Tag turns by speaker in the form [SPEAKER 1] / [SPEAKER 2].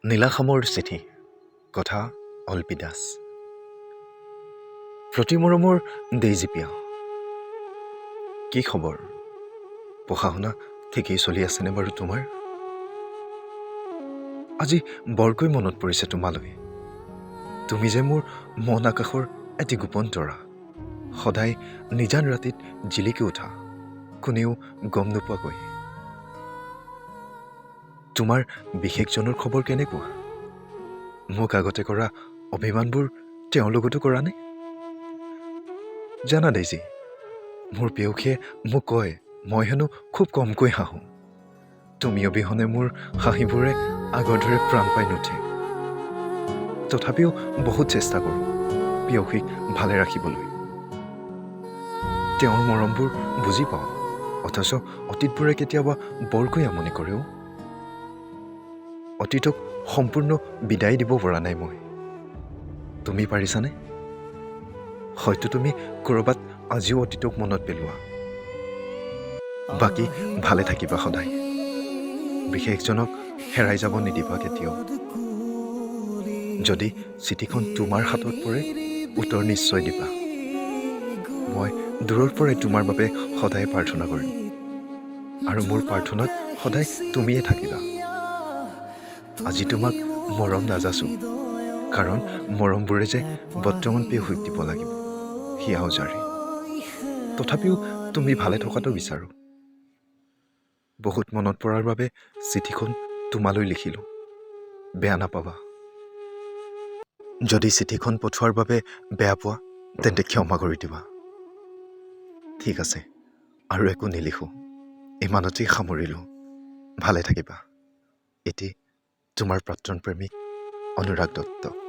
[SPEAKER 1] নীলাখামৰ চিঠি। কথা অল্পি দাস। প্ৰতি মৰমৰ ডেইজীপিয়া, কি খবৰ? পঢ়া শুনা ঠিকেই চলি আছেনে বাৰু তোমাৰ? আজি বৰকৈ মনত পৰিছে তোমালৈ। তুমি যে মোৰ মন আকাশৰ এটি গোপন তৰা, সদায় নিজান ৰাতিত জিলিকি উঠা, কোনেও গম নোপোৱাকৈ। তোমাৰ বিশেষজনৰ খবৰ কেনেকুৱা? মোক আগতে কৰা অভিমানবোৰ তেওঁৰ লগতো কৰানে? জানা ডেইজী, মোৰ প্ৰেয়সীয়ে মোক কয় মই হেনো খুব কমকৈ হাঁহোঁ। তুমি অবিহনে মোৰ হাঁহিবোৰে আগৰ দৰে প্ৰাণ পাই নুঠে। তথাপিও বহুত চেষ্টা কৰোঁ প্ৰেয়সীক ভালে ৰাখিবলৈ। তেওঁৰ মৰমবোৰ বুজি পাওঁ, অথচ অতীতবোৰে কেতিয়াবা বৰকৈ আমনি কৰেও। অতীতক সম্পূৰ্ণ বিদায় দিব পৰা নাই মই। তুমি পাৰিছানে? হয়তো তুমি ক'ৰবাত আজিও অতীতক মনত পেলোৱা। বাকী ভালে থাকিবা সদায়। বিশেষজনক হেৰাই যাব নিদিবা কেতিয়াও। যদি চিঠিখন তোমাৰ হাতত পৰে, উত্তৰ নিশ্চয় দিবা। মই দূৰৰ পৰাই তোমাৰ বাবে সদায় প্ৰাৰ্থনা কৰিম আৰু মোৰ প্ৰাৰ্থনাত সদায় তুমিয়ে থাকিবা। আজি তোমাক মৰম নাযাচোঁ, কাৰণ মৰমবোৰে যে বৰ্তমান প্ৰেয়সীক দিব লাগিব সেয়াও জাৰি। তথাপিও তুমি ভালে থকাটো বিচাৰোঁ। বহুত মনত পৰাৰ বাবে চিঠিখন তোমালৈ লিখিলোঁ, বেয়া নাপাবা। যদি চিঠিখন পঠোৱাৰ বাবে বেয়া পোৱা, তেন্তে ক্ষমা কৰি দিবা। ঠিক আছে, আৰু একো নিলিখোঁ, ইমানতেই সামৰিলোঁ। ভালে থাকিবা। এটি তোমাৰ প্ৰাক্তন প্ৰেমিক অনুৰাগ দত্ত।